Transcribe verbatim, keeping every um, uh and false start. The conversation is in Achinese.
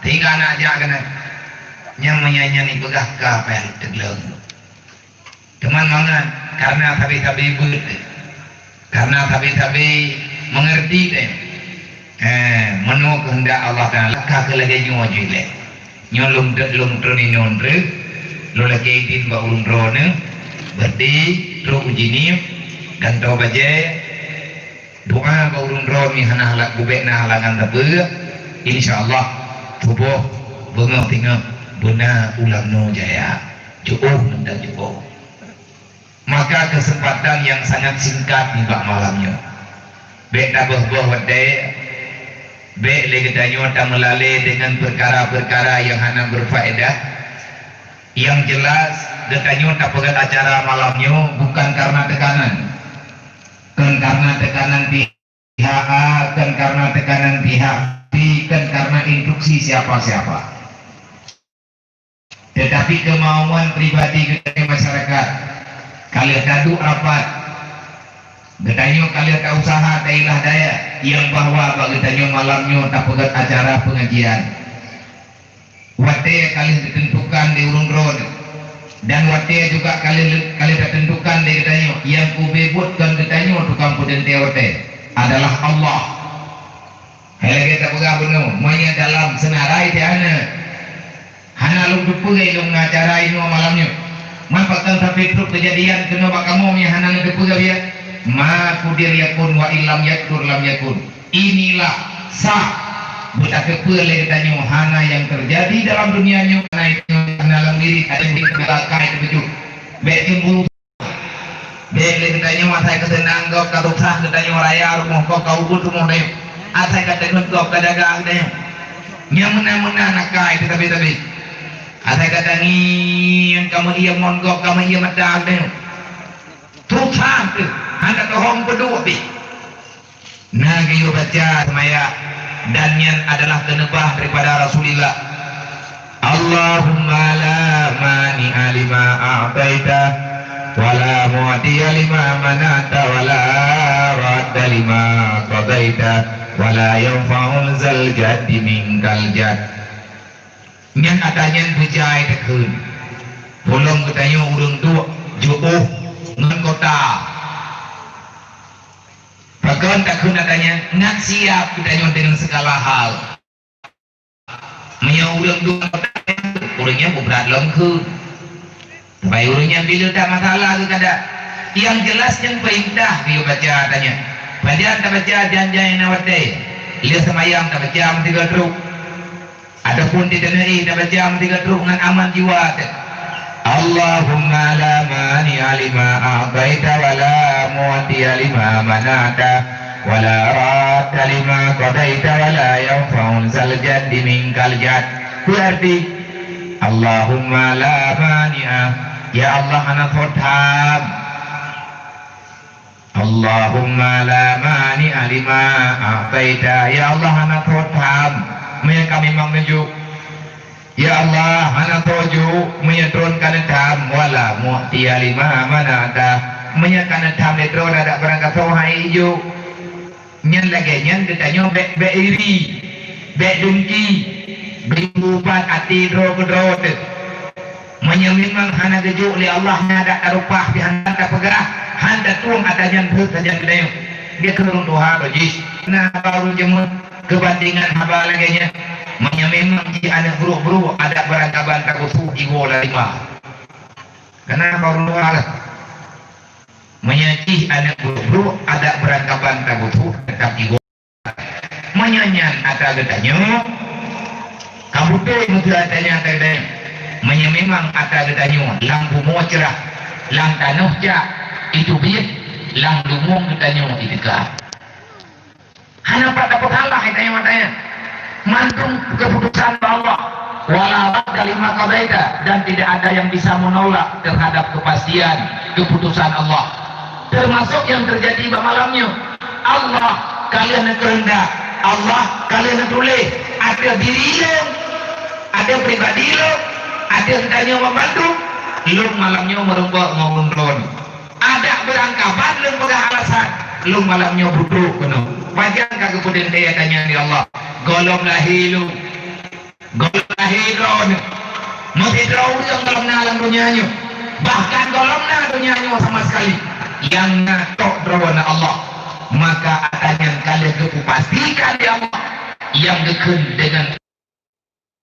Hingga na jak keunan. Nyang meunyan-nyan ipeugah ka payah teugleng. Teuma mangat, karena sabe-sabe beuet, karena sabe-sabe mengerti deh. Eh, meunoe keuheundak Allah Taala ka keu lagèe nyoe jih lé. Nyoe lôn deuek lôn treun inong treuk, lôn lakèe idin bak ureueng droeneuh, beuti, trok uji nyoe, gantoe bajèe, doa bak ureueng droeneuh hana halangan, bubek na halangan sapeue, insya Allah, tuboh beungoh teungoh beuna ulam nyoe jaya. Jiôh mantong jiôh. Maka kesempatan yang sangat singkat nibak malam nyoe. Bèk taböh-böh watèe, bèk lé geutanyoe tameulalé deungon peukara-peukara nyang hana berfaedah. Nyang jelas, geutanyoe tapeugöt acara malam nyoe bukan karena tekanan. Kon karena tekanan pihak A, kon karena tekanan pihak B, kon karena instruksi siapa-siapa. Tetapi kemauan pribadi geutanyoe masyarakat, ka lheueh taduek rapat, geutanyoe ka lheueh tausaha tailah dayah nyang bahwa bak geutanyoe malam nyoe tapeugöt acara pengajian. Watèe ka lheueh ditentukan di ureueng droeneuh, dan watèe juga ka lheueh, ka lheueh tatentukan di geutanyoe, nyang ubé buet kon geutanyoe tukang peuteuntèe watèe, adalah Allah. Hai lagèe tapeugah bunoe, meunyoe dalam seunarai teuh hana, hana lôn teupeue lôn ngon acara inoe malam nyoe. Man pakon sampoe trok keujadian keunoe bak kamoe nyang hana lôn teupeue biet? Ma qudir yakun wa illam yaqdur lam yakun. Inilah sah. Beutateupeue lé geutanyoe hana nyang teujadi dalam dunia nyoe, hana itu, hana lam diri, ada yang dilakai teupeujeuet. Bèk cemburu. Bèk lé geutanyoe asai ka seunang gob, ka susah geutanyoe raya rumoh gob, ka ubit rumoh tanyoe. Asai ka deungon gob, ka dagang geutanyoe. Nyang meunan-meunan akai teuh sabe-sabe. Asai ka tangieng, ka meuiem ngon gob, ka meuiem mata geutanyoe. Susah teuh, hana teuhom peuduek pih. Na geuyue baca seumayang, dan nyan adalah keuneubah daripada Rasulullah. Allahumma la mani'a lima a'taita, wa la mu'tiya lima mana'ta, wa la radda lima qadaita, wa la yanfa'u zal jaddi minkal jadd. Nyan ata nyan beujai takheun. Polom geutanyoe ureueng duek jiôh ngon kota. Pakon takheun ata nyan? Ngat siab geutanyoe deungon segala hal. Meunyoe ureueng dua, ureueng nyan beubrat lom kheun. Tabé ureueng nyan bila that masalah keu kada. Nyang jeulaih nyan peurintah geuyue baca ata nyan. Pajan tabaca jan-jan nyang na watèe. Lheueh seumayang tabaca meusigoe trok. Ataupun di teungoh tabaca meusigoe trok ngon aman jiwa teuh. Allahumma la mani'a lima a'taita wa la mu'tiya lima mana'ta wa la radda lima qadaita wa la yanfa'u zal jaddi minkal jadd. Berarti, Allahumma la mani'a, ya Allah, hana tho tham. Allahumma la mani'a lima a'taita. Ya Allah, hana tho tham. Meunyoe ka memang neujok. Ya Allah, hana tho jok, meunyoe droen ka neutham, wa la mu'tiya lima mana'ta. Meunyoe ka neutham lé droen adak barang ka tho hai jok. Nyan lagèe nyan geutanyoe bèk, bèk iri, bèk dengki, bèk ubat até droe keu droe teuh. Meunyoe memang hana geujok lé Allah, nyan adak tareupah pih hana tapeugah, han tatueng ata nyan peuet sajan geutanyoe. Geukheun ureueng tuha lom jih. Na haba ureueng jameun. Keubandingan haba lagèe nyan, meunyoe memang jih aneuk brôk-brôk, adak beurangkaban tapeusôk jiwoe lam limba. Keunan baru dua lah. Meunyoe jih aneuk brôk-brôk, adak beurangkaban tapeusôk teutap jiwoe. Meunyoe nyan ata geutanyoe, ka beutôi meuteue ata nyan ata geutanyoe. Meunyoe memang ata geutanyoe lam bumoe ceurah, lam tanoh cak, itu biet, lam lungông geutanyoe iteuka. Hana pat tapeusalah geutanyoe watèe nyan. Mandum keputusan Allah. Wala radda lima qadaita, dan tidak ada yang bisa menolak terhadap kepastian keputusan Allah. Termasuk yang terjadi bak malam nyoe. Allah ka lheueh neukeuheundak, Allah ka lheueh neutuléh ateueh diri lôn, ateueh pribadi lôn, ateueh geutanyoe banmandum, lôn malam nyoe meurumpok ngon ulôn droe. Adak beurangkaban lôn peugah alasan, lôn malam nyoe butrok keunoe. Pajan ka geupeuteuntèe ata nyan lé Allah? Gohlom lahé lôn. Gob lahé droeneuh, meusidroe ureuëng gohlom na lam donya nyoe, bahkan gohlom na donya nyoe sama sekali, nyang na tok Droeneuh Allah. Maka ata nyan ka lheueh geupeupastikan lé Allah, nyang geukheun deungon